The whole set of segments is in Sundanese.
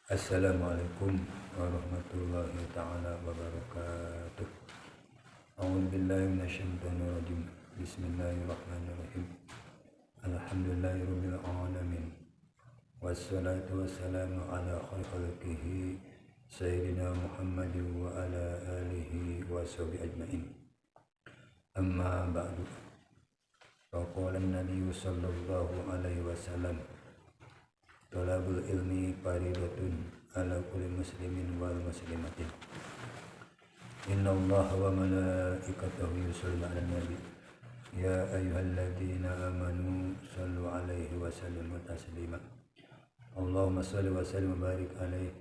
Assalamualaikum warahmatullahi taala wabarakatuh. A'udzu billahi minasyaitonir rajim. Bismillahirrahmanirrahim. Alhamdulillahirabbil alamin. Wassalatu wassalamu ala khairi khalqihi sayyidina Muhammadin wa ala alihi wa sahbihi ajmain. Amma ba'du. Faqala an-nabiy sallallahu alaihi wasallam, talabul ilmi faridatun ala kulli muslimin wal muslimatin. Inna Allah wa malaikatahu yusholluna 'alan nabi. Ya ayyuhalladzina amanu sallu 'alaihi wa sallimu taslima. Allahumma shalli wa sallim wa barik alaihi.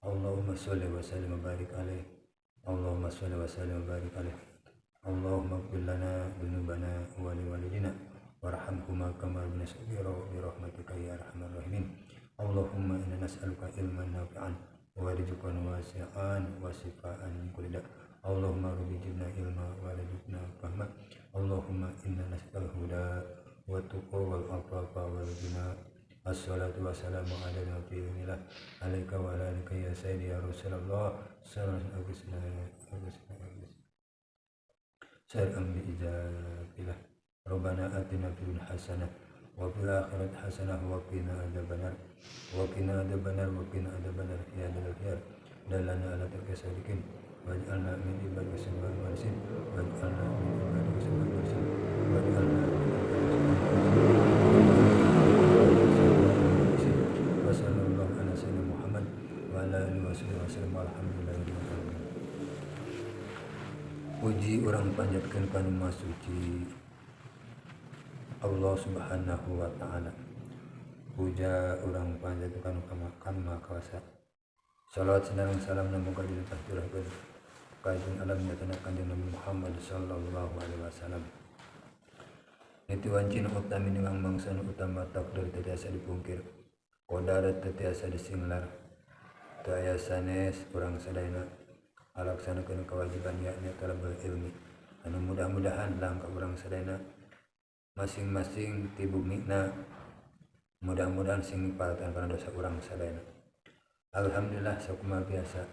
Allahumma shalli wa sallim wa barik alaihi. Allahumma shalli wa sallim wa barik alaihi. Allahumma ighfir lana dzunubana wa liwalidina warhamhuma kama rabbayana shaghira bi rahmatika ya arhamar rahimin. Allahumma inna nas'aluka ilman nafi'an wa rizqan wasi'an wa shifaan min kulli da'. Allahumma rabbi zidna ilma wa warzuqna fahma. Allahumma inna nas'aluka al-huda wa tuqa wal afafa wal ghina. Assalatu wassalamu ala nabiyina alaika wa ala alika ya sayyidi ya Rasulullah sallallahu alaihi wasallam. Salam bi ijabillah. Rabbana atina fid dunya hasanah wa fil akhirati hasanah wa qina adzabannar wa qina adzabannar wa qina adzabannar ya dzal khiyar. Dalana ala tilka salikin waj'alna min ibadika salihin warisin waj'alna min ibadika salihin warisin waj'alna min ibadika wa sallallahu ala sayyidina Muhammad wa ala alihi wasallam. Alhamdulillahirabbil alamin. Puji urang panjatkeun ka nu Maha Suci Allah Subhanahu wa taala. Puja urang panjatkeun ka nu Maha Kuasa. Salawat sareng salam muga dilimpah curahkeun ka junjungan alam nyatana Kanjeng Nabi Muhammad sallallahu alaihi wasallam. Niti wanci nu utami ningang mangsa nu utama takdir teu tiasa dipungkir, qadarat teu tiasa disinglar. Teu aya sanes urang sadayana alaksanakeun kewajiban yakni talabul ilmi. Anu mudah-mudahan langkah urang sadayana masing-masing ti bumina mudah-mudahan sing paratan kana dosa urang sadayana. Alhamdulillah sakumaha biasa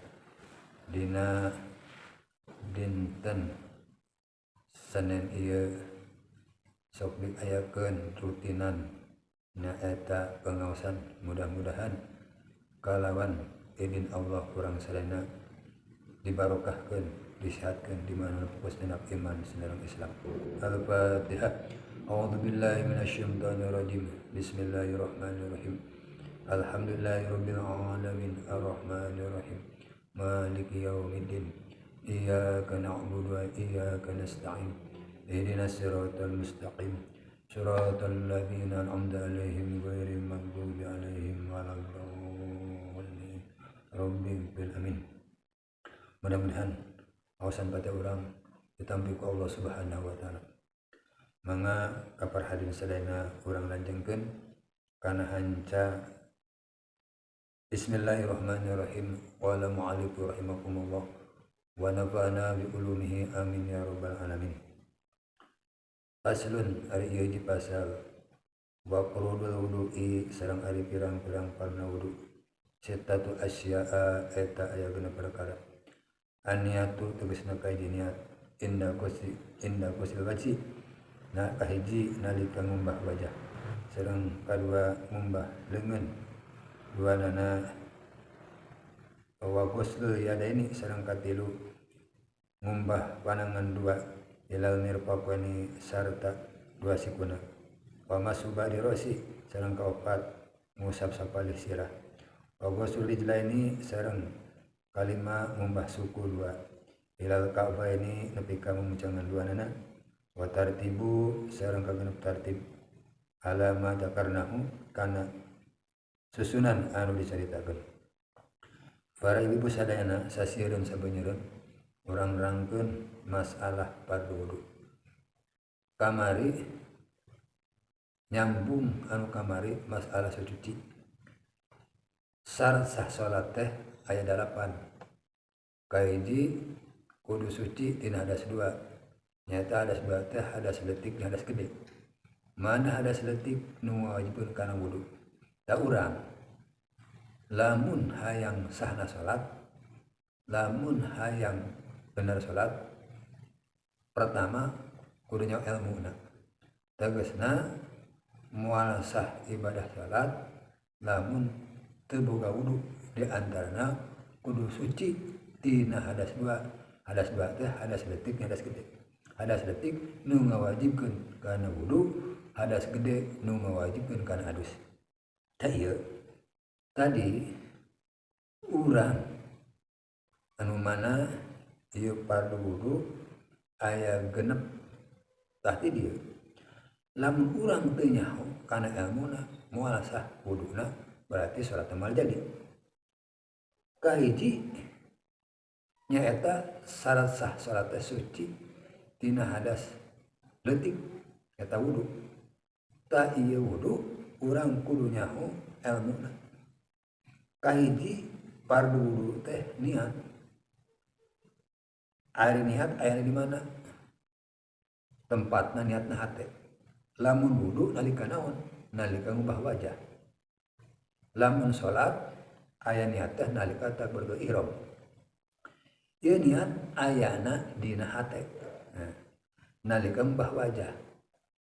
dina dinten Senin ieu sok diayakeun rutinan nyaeta pengaosan, mudah-mudahan kalawan izin Allah urang sadayana dibarokahkeun, disehatkeun di mana fokus dina iman sareng Islam. Al-Fatihah. A'udzu billahi minasyaitonir rajim. Bismillahirrahmanirrahim. Alhamdulillahirabbil alamin arrahmanir rahim. Maliki yaumiddin. Iyyaka na'budu wa iyyaka nasta'in. Ihdinas siratal mustaqim. Siratal ladzina an'amta 'alaihim ghairil maghdubi 'alaihim waladdallin. Rabbil amin. Mudah-mudahan awasan pada orang ditampi ku Allah Subhanahu wa taala. Mangga kapar hadirin sadayana urang lanjengkeun kana hanca. Bismillahirrahmanirrahim. Qala mu'allif rahimakumullah wa nafa'ana bi ulumihi amin ya rabbal alamin. Faslun ari ieu hiji pasal wa furudul wudu'i sareng ari pirang-pirang parna wudu. Sittatu asya'a eta aya genep perkara. Aniatu tegasna kahiji niat inda kusil wajhi na kahiji nalika ngumbah wajah sareng kadua ngumbah leungeun dua nana wa ghuslul yadaini sareng katilu ngumbah panangan dua ilal mirfaqaini sarta dua sikuna wa masuba dirosi sareng kaopat ngusap sapalih sirah wa ghuslul rijlaini sareng kalima ngumbah suku dua ilal ka'baini nepi ka mumucangan dua nana wa tartibu sareng kagenep tartib ala ma dzakarnahu kana susunan anu dicaritakeun. Para ibu sadayana sasieun sabeunyereun urang nerangkeun masalah fardu wudu. Kamari nyambung anu kamari masalah suci. Syarat sah salat teh aya 8. Kahiji kudu suci tina hadas dua. Nyata hadas dua teh hadas leutik jeung hadas gede. Mana hadas leutik nu ngawajibkeun kana wudu? Da urang Lamun hayang sahna salat, lamun hayang bener salat, pertama kudu nyaho elmuna. Tegasna moal sah ibadah salat lamun teu boga wudu, di antarana kudu suci tina hadas dua. Hadas dua teh hadas leutik, hadas gede. Hadas leutik nu ngawajibkeun kana wudu, hadas gede nu ngawajibkeun kana adus. Tah ieu tadi urang anu mana ieu fardu wudu aya 6. Tah ti dieu lamun urang teu nyaho kana elmuna moal sah wuduna, berarti salat moal jadi. Kahiji nyaeta syarat sah salat teh suci tina hadas leutik eta wudu. Tah ieu wudu urang kudu nyaho elmuna. Kahiji fardu wudu teh niat. Ari niat aya di mana? Tempatna niatna hate. Lamun wudu nalika naon? Nalika ngubah wajah. Lamun salat aya niat teh nalika takbiratul ihram. Ieu niat ayana dina hate. Nah, nalika ngubah wajah.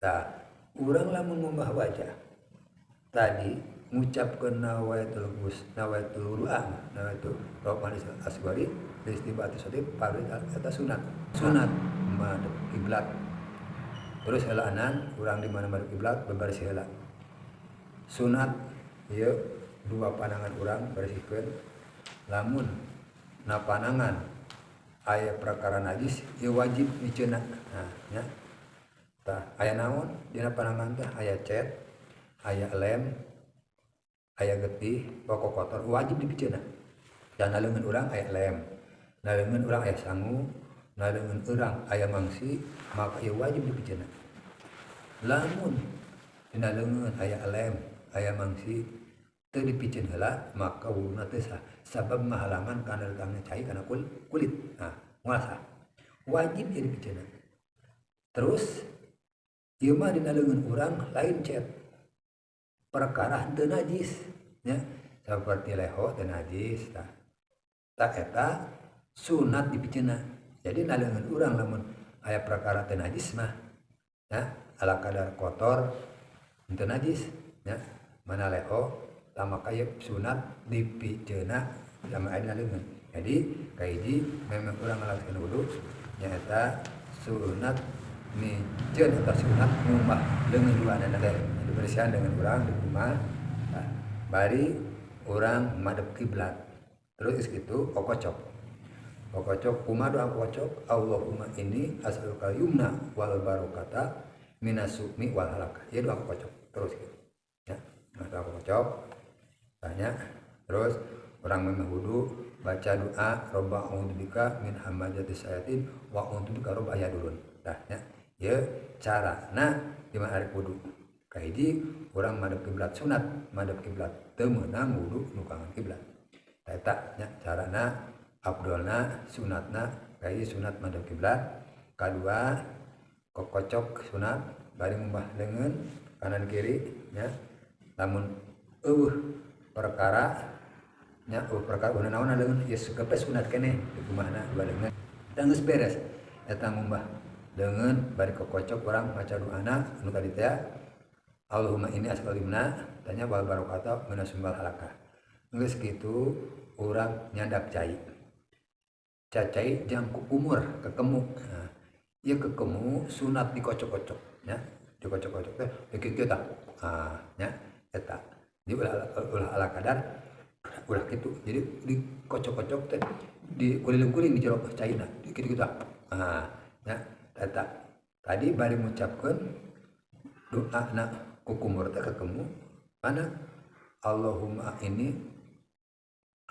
Tah, urang lamun ngubah wajah tadi ngucapkeun nawaitul gus, nawaitul ru'a, nawaitul rofa asgori, istibati sodib, fardu eta sunat. Sunat madhep kiblat. Terus helaanan urang di mana madhep kiblat bebersih heula. Sunat ieu dua panangan urang bersihkeun. Lamun na panangan aya perkara najis ieu wajib miceuna. Nah, nya. Tah aya naon dina panangan teh aya cet, aya lem, aya getih, pokok kotor wajib dipiceuna. Dan naleungeun urang aya lem, naleungeun urang aya sangu, naleungeun urang aya mangsi, maka ieu wajib dipiceuna. Lamun dina leungeun aya lem, aya mangsi teu dipiceun heula, maka wuduna teh sah, sabab ngahalangan kana datangna cai kana kulit. Nah, moal sah. Wajib ieu dipiceuna. Terus ieu mah dina leungeun urang lain cet, perkara teu najis nya, seperti leho teu najis. Tah, tah eta sunat dipiceuna. Jadi naleungeun urang lamun aya perkara teu najis mah nya, ala kadar kotor teu najis nya, mana leho tah maka ieu sunat dipiceuna sama aya dina leungeun. Jadi kahiji memang urang ngalaksanakeun wudu nyaeta sunat miceun eta sunat ngumbah leungeun dua dana teh dibersihan dengan urang di rumah. Nah, bari urang madep kiblat. Terus geus kitu okocok. Okocok kumaha doa okocok? Allahumma inni as'aluka yumna wal barokata minasumi wal halaka. Ieu doa okocok terus gitu. Ya, nah, doa okocok tanya. Terus urang memeh wudu baca doa robba a'udzubika min hamazati syayatin wa a'udzubika robba yadurun. Tah nya, ieu carana di mana arek wudu. Kahiji urang madep kiblat sunat, madep kiblat teu meunang wudu nu kangen kiblat. Eta nya carana abdolna sunatna kahiji sunat madep kiblat, kadua kokocok sunat bari ngumbah leungeun kanan kiri nya. Lamun eueuh perkara nya, eueuh perkara eueuh naonna leungeun ieu gepe sunat keneh di kumahna dua leungeun. Tah geus beres eta ngumbah leungeun bari kokocok urang maca doana anu tadi teh Allahumma inni as'aluka yumna tanya wal barokata minasumbal halaka. Geus kitu urang nyandak cai. Cacai jang kukumur kekemu. Nah, ieu kekemu sunat dikocok-kocok nya, dikocok-kocok teh kieu tah. Ah, nya eta. Jadi ulah ala kadar ulah kitu. Jadi dikocok-kocok teh dikuliling-kuling di jero caina, kitu-kitu tah. Ah, nya eta. Tadi bari ngucapkeun doana kukumur teh kekemu mana Allahumma inni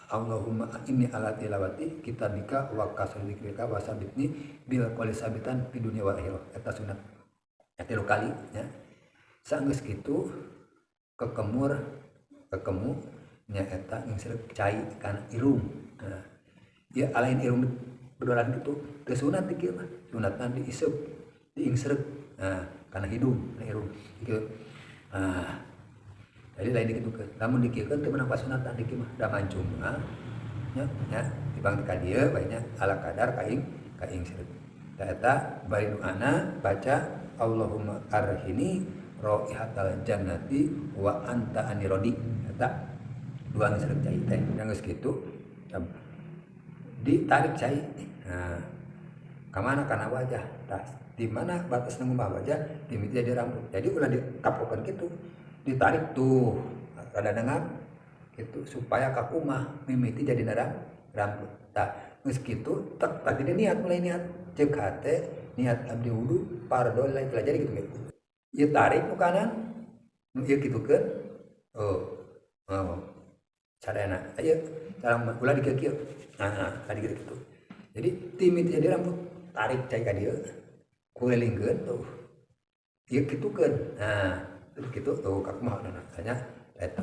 Allahumma inni ala tilawati kitabika wa kasri dzikrika wa sabitni bil qawli sabitan fi dunya wal akhirah. Eta sunat. Eta tilu kali nya. Sanggeus kitu kekemur kekemu nya eta ngingsreuk cai kana irung. Nah, ieu alain irung bedolan kitu teu sunat di kieu mah. Sunatna diiseup, diingsreuk. Nah, kana hidung, kana irung. Kieu. Nah, Jadi lain dikitukeun. Lamun dikieukeun teu meunang pasunatan diki mah da mancung mah nya nya tibang ka dieu bae nya ala kadar kaing seureut. Da eta bari doana baca Allahumma arhini raihatal jannati wa anta anirodi. Eta dua geus cai teh. Geus kitu ditarik cai. Nah, ka mana kana wajah? Tah di mana batas ngumbah wajah di miti jadi rambut. Jadi ulah dikapokeun kitu. Ditarik tuh rada nengap gitu supaya kakumah mimiti jadi rambut. Tah geus kitu tek tadi niat mulai niat ceuk hate niat abdi wudu pardo lain telah jadi gitu gitu. Ieu tarik nu kanan nu ieu kitukeun. Oh. Oh. Sadayana aya cara ulah dikieu-kieu. Nah, tadi gitu. Jadi timiti jadi rambut tarik cai ka dieu kulilingkeun tuh. Ieu kitukeun. Nah, gitu tuh kakumaha nya eta.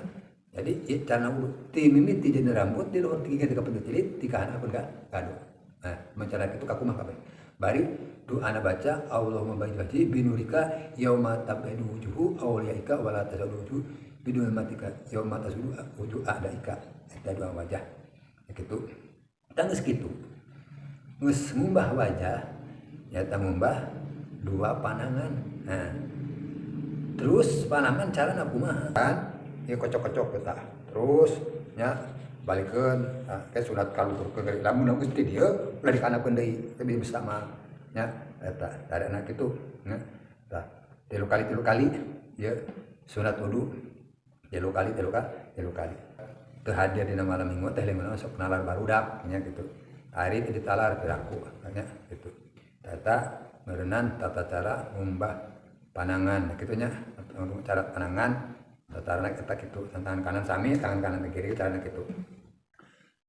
Jadi ieu cara wudu ti mimiti jadi rambut di luhur tinggi ka pentu cilit ti ka handap ka kadu. Nah, mencara kitu kakumaha kabeh. Bari doana baca Allahumma barik wajhi binurika yauma tabyadu wujuhu awliyaika wala tasadu wujuh bidul matika yauma tasudu wujuh a'daika. Eta doa wajah. Kitu. Tah geus kitu. Geus ngumbah wajah nyata ngumbah dua panangan. Nah, terus panangan carana kumaha kan ieu kocok-kocok eta terus nya balikeun nah ke sunat kaluhurkeun lamun geus ti dieu ulah dikanakeun deui lebih bersama nya eta carana kitu nya tah tilu kali ieu sunat wudu tilu kali teu hadir dina malam minggu teh lamun sok nalar barudak nya kitu ari teu ditalar piraku nya kitu tata meureunan tata cara ngumbah panangan kitu nya cara panangan tata eta kitu tangan kanan sami tangan kanan ke kiri carana kitu.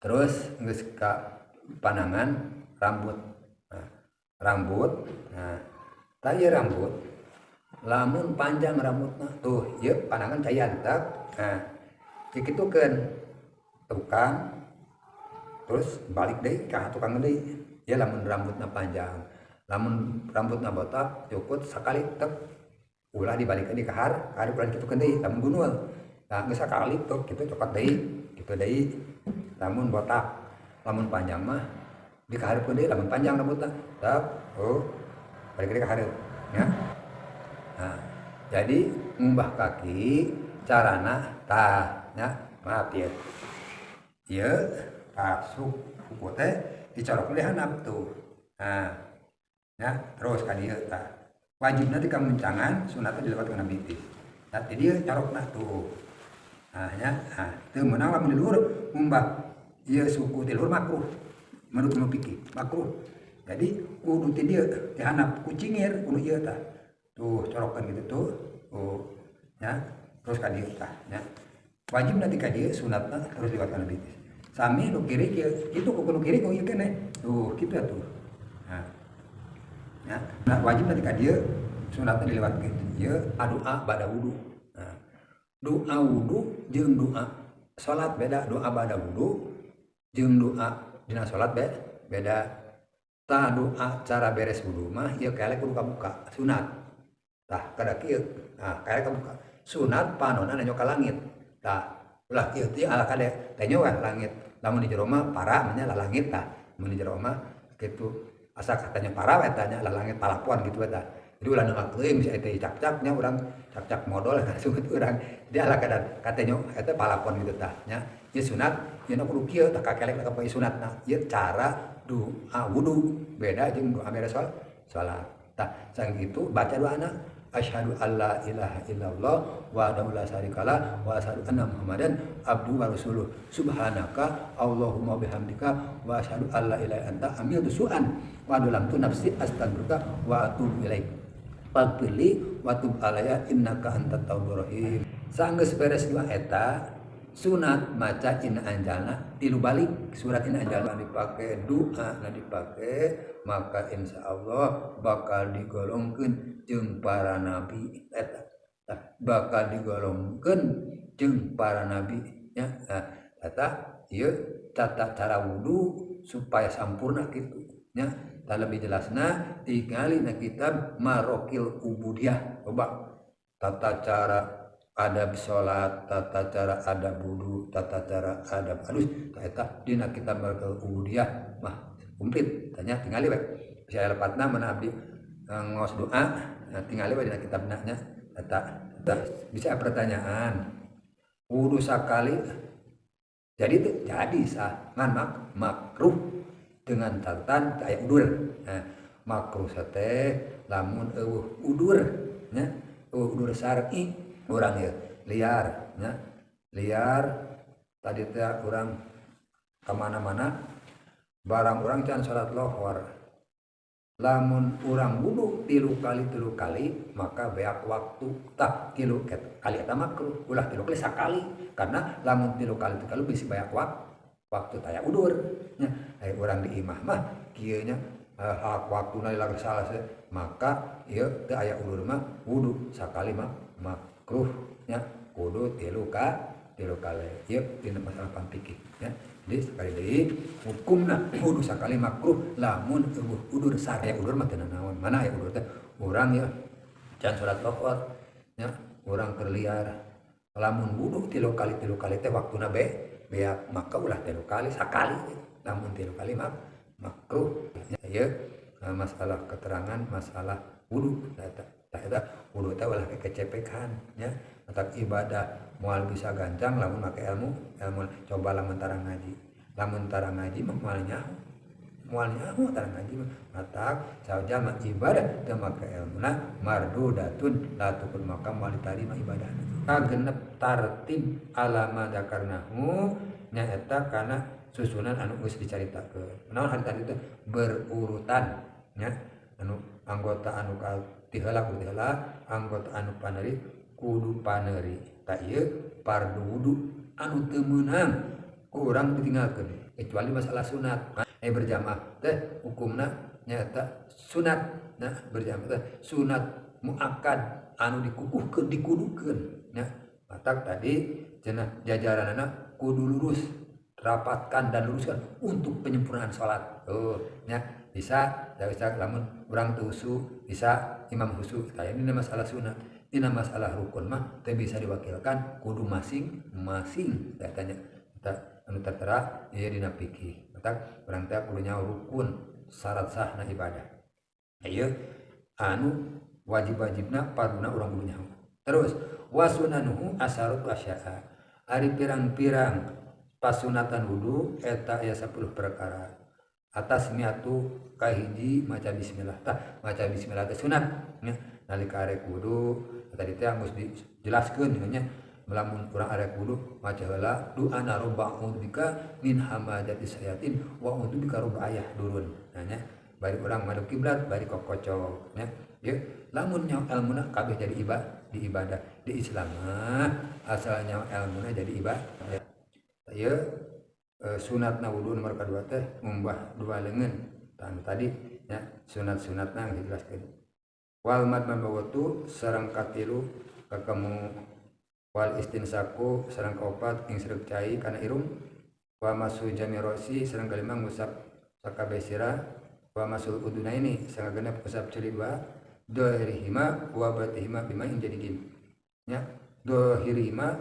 Terus geus ka panangan rambut. Nah, rambut nah tah ieu rambut lamun panjang rambutna tuh ieu panangan caian tak nah dikitukeun tukang terus balik deui ka tukang deui ieu lamun rambutna panjang lamun rambutna botak cukut sakali tek ulah dibalikeun di kahar kahar ulah dikitukeun deui lamun gunul nah geus sakali tek kitu cokot deui kitu deui lamun botak lamun panjang mah dikahareupeun deui lamun panjang rambutna tek oh balik deui ka hareup nya. Nah, jadi ngumbah kaki carana tah nya maaf ieu ieu kasuk kuku teh dicorok di handap tuh. Nah, ya terus ka dieu tah wajibna di kamuncangan sunatna dilewat kana bitis. Nah, di dieu corokna tuh. Nah, nya nah teu meunang lamun di luhur ngumbah ieu suku di luhur makruh menurut nu fikih makruh. Jadi kudu ti dieu di handap kucingir kudu ieu tah. Tuh corokan gitu tuh. Oh, ya terus ka dieu tah nya. Wajibna di ka dieu sunatna terus dilewat kana bitis. Sami nu kiri kieu kitu kuku nu kiri ku ieu keneh. Tuh kitu atuh. Nah. Ya, nah wajib nanti ka dieu sunatna dilewatkeun. Ieu doa bada wudu. Nah, doa wudu jeung doa salat beda, doa bada wudu jeung doa dina salat beda. Tah doa cara beres wudu mah ieu kelek kudu kabuka sunat. Tah kada kieu. Nah, kelek kabuka. Sunat panonna nanya ka langit. Tah ulah kieu teh ala kade tenyo we langit. Lamun di jero mah para nya lah langit tah. Mun di jero mah kitu asa katanya para we tanya lah langit palapon gitu eta. Jadi ulah nengak teuing bisa eta cak-caknya urang cak-cak modal sungut urang. Jadi ala kadar katanya eta palapon gitu tah nya. Ieu sunat ieu na kudu kieu tah kakelek ka poe sunatna. Ieu cara doa wudu beda jeung doa beres salat. Tah sang kitu baca doana asyhadu alla ilaha illallah wa la syarikalah wa asyhadu anna muhammadan abduhu wa rasuluh subhanaka allahumma bihamdika wa asyhadu alla ilaha anta amiltu su'an wa adzlamtu nafsi astaghfiruka wa atubu ilaik faghfirli wa tub alayya innaka antat tawwabur rahim. Sanggeus beres doa eta sunat maca inna anjalna tilu balik surat inna anjalna dipake doa na dipake maka insya Allah bakal digolongkeun jeung para nabi eta bakal digolongkeun jeung para nabi nya. Nah, eta ieu tata cara wudu supaya sampurna kitu nya. Tah lebih jelasna tingali na kitab Marokil Ubudiyah coba tata cara adab salat, tata cara adab wudu, tata cara adab alus, eta dina kitab Marqul Ubudiyah mah komplit. Tanya tingali we. Bisa lepatna mana abdi ngaos doa, tingali we dina kitabna nya eta. Bisa pertanyaan wudu sakali jadi itu jadi sah ngan makruh dengan catatan aya udur. Nah, makruh teh lamun eueuh udur nya, eueuh udur syar'i urang ieu liar nya, liar tadi teh urang ka mana-mana barang urang can salat lohor. Lamun urang wudu tilu kali maka beak waktu tah tilu kali eta makruh, ulah tilu kali sakali karena lamun tilu kali bisi beak waktu taya udur nya. Aya urang di imah mah kieu nya hak waktuna lagi salah maka ieu teu aya udur mah wudu sakali mah makruh nya, kudu tilu kali ieu dina masalah pampikih nya. Jadi sekali deui hukumna wudu sakali makruh lamun eueuh udur syar'i. Udur mah teu nanaon, mana aya udur teh urang ya can salat lohor nya, urang keur liar lamun wudu tilu kali teh waktuna beak maka ulah tilu kali sakali, lamun tilu kali mah makruh ya. Masalah keterangan masalah wudu eta wudu teh ulah kecepekan nya, matak ibadah moal bisa gancang lamun make ilmu coba lamun tarang ngaji mah moal nyaho tarang ngaji mah matak saja mah ibadah teu make ilmuna mardudatun la tukun maka moal ditarima ibadahna. Kagenep tartib alama dzakarnahu nyaeta kana susunan anu geus dicaritakeun. Naon hari tadi teh berurutan nya, anu anggota anu ti heula kudu heula, anggota anu paneri kudu paneri. Tah ieu fardu wudu anu teu meunang ku urang ditinggalkeun kecuali masalah sunat. Berjamaah teh hukumna nyaeta sunat. Nah, berjamaah teh sunat muakkad anu dikukuhkeun dikudukeun nya. Matak tadi cenah jajaranana kudu lurus, rapatkan dan luruskan untuk penyempurnaan salat. Oh, nya bisa lamun urang teu husu bisa imam husu. Tah ini masalah sunat. Dina masalah rukun mah teu bisa diwakilkan kudu masing-masing tanya eta anu tertera ieu dina fikih. Matak urang teh kudu nyaho rukun syarat sahna ibadah. Ieu anu wajib-wajibna farduna urang kudu nyaho. Terus wasunanuhu asaratu asya'a. Ari pirang-pirang pasunatan wudu eta aya 10 perkara. Atas miatu kahiji maca bismillah. Tah maca bismillah teh sunat nya. Nalika arek wudu tadi teh geus dijelaskeun nya, lamun urang arek wudu maca heula doana robba a'udzubika min hamazati syayatin wa a'udzubika robba ayah durun. Nah nya bari urang madep kiblat bari kokocok nya. Ieu lamun nyaho elmuna kabeh jadi ibadah di ibadah di Islam mah asal nyaho elmuna jadi ibadah. Ieu sunatna wudu nomor kadua teh ngumbah dua leungeun. Tah tadi nya sunat-sunatna dijelaskeun. Wal madmadawatu sareng katilu kakemu wal istinsaku sareng kaopat ing cai kana irung wa masu jami rosi sareng kalima ngusap sakabeh sirah wa masul udunaini sareng genep usap ceuli dua dohirihima wa batihima bima ing jadidin nya. Dohirihima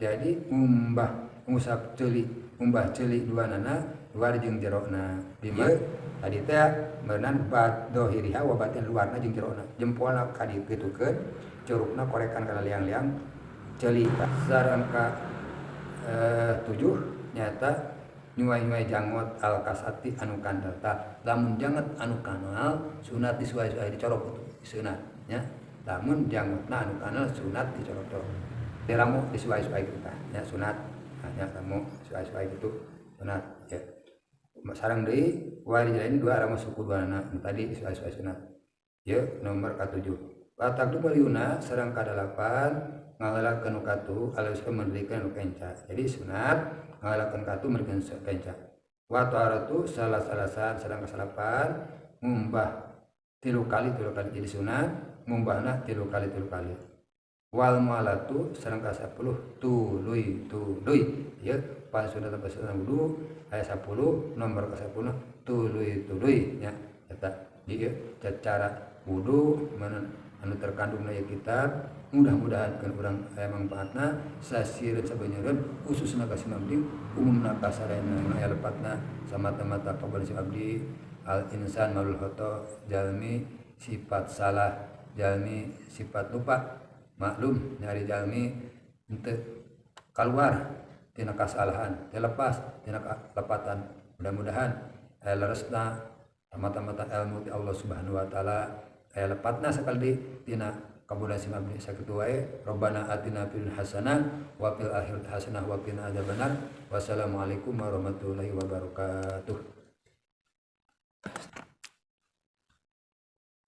jadi ngumbah ngusap ceuli ngumbah ceuli dua nana luar jeung jerona bima tadi teh meureunan bat dohiriha wa batin luarna jeung jerona jempolna ka dikitukeun curugna korekan kana liang-liang ceuli sareng ka 7 nyata nyuai-nyuai jangot al-kasati anu kandel. Tah lamun jangot anu kanal sunat disuai-suai dicorok sunat nya. Lamun jangotna anu kanal sunat dicorok-corok diramu disuai-suai kitu tah nya sunat nya ramu suai-suai kitu sunat ya. Sareng deui warijlaini dua ramu suku duanana tadi disuai-suai sunat. Ieu nomor ka-7. Wa taqdimul yuna sareng ka-8 ngahelakeun nu katu alus mendirikan nu kenca. Jadi sunat ngahelakeun katu mendirikan kenca. Wa taharatu salah-salasan sareng kasalapan ngumbah tilu kali jadi sunat ngumbahna tilu kali. Wal mualatu sareng ka-10 tuluy ieu pasunatan wudu aya 10 nomor ka-10 tuluy nya eta ieu cara wudu anu terkandung na ieu kitab mudah-mudahan kan urang aya mangpaatna sasieureun sabeunyereun khususna ka sim abdi umumna ka sadayana aya lepatna samata-mata kabolehan sim abdi al insan malul khoto jalmi sifat salah jalmi sifat lupa maklum nyari jalmi henteu kaluar tina kasalahan terlepas tina kalepatan mudah-mudahan aya leresna mata-mata ilmu ti Allah Subhanahu wa taala aya lepatna sakali tina kabolehan sim abdi sakitu wae. Rabbana atina fil hasanah wa fil akhirati hasanah wa qina adzabannar. Wassalamualaikum warahmatullahi wabarakatuh.